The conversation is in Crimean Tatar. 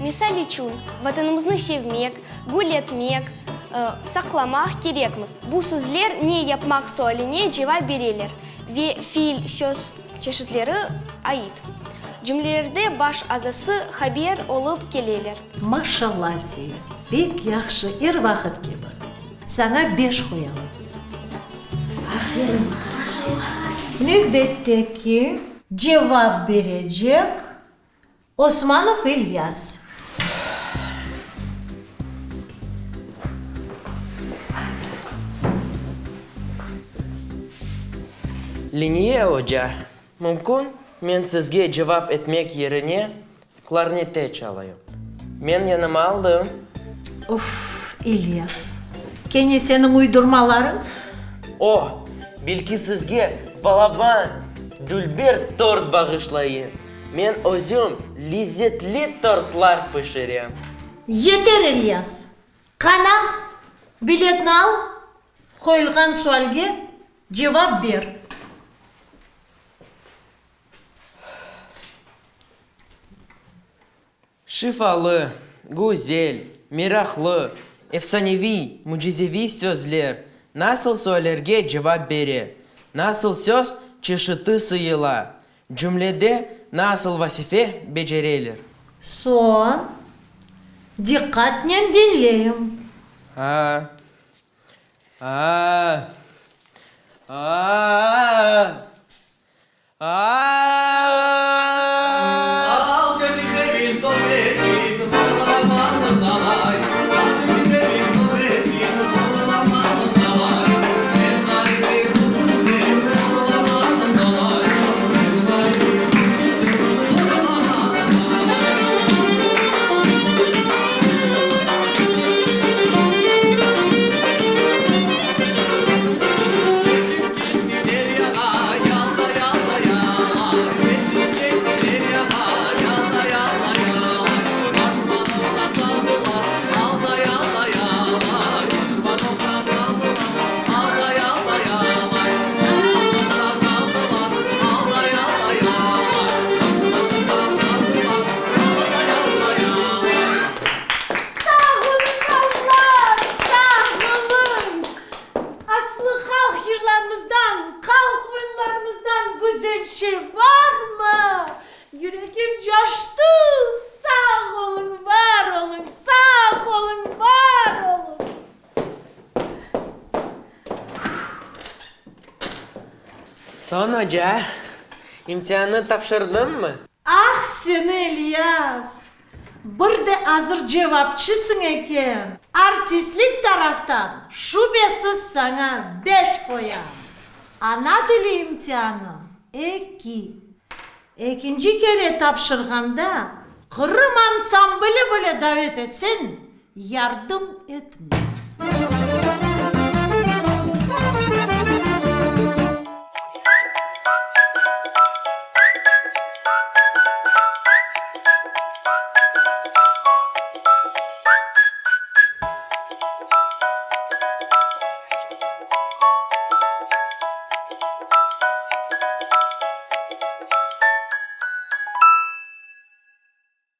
Misal içün, Vatanımıznı sevmek, gül etmek, saqlamaq kerekmiz. Bu sözler ne yapmaq sualine cevap bereler ve fiil söz çeşitleri ait. Cümlelerde baş azası haber olıp keleler. Maşalla Asiye, pek yahşı, er vaqıt kibi. Saña beş qoyalım. Aferin. Nevbetteki cevap berecek Osmanov İlyas. Leniye oca, mümkün men sizge cevap etmek yerine klarnette çalayım. Men yanıma aldım. Uff, İlyas, kene seniñ uydurmalarıñ? O, belki sizge balaban, dülber tort bağışlayım. Men özüm lezzetli tortlar pişirem. Yeter, İlyas! Qana, biletni al, qoyulğan sualge cevap ber. Şifalı, güzel, meraqlı, efsaneviy, mücizeviy sözler nasıl suallerge cevap bere, nasıl söz çeşiti sıyıla, cümlede nasıl vazife becereler? Soñ, diqqatnen diñleyim. A! A! A! Sağ oluñ, balalar, sağ oluñ! Aslı halq yırlarımızdan, halq oyunlarımızdan güzel şey barmı? Yüregim coştı! Sağ oluñ, var oluñ, sağ oluñ, var oluñ! Soñ, oca, imtiannı tapşırdımmı? Ah, seni, İlyas! Bir de azır cevapçısıñ eken! Artistlik taraftan, şübesiz, saña beş qoyam. Ana tili imtianı, eki. Ekinci kere tapşırğanda, Qırım ansambli bile davet etseñ, yardım etmez.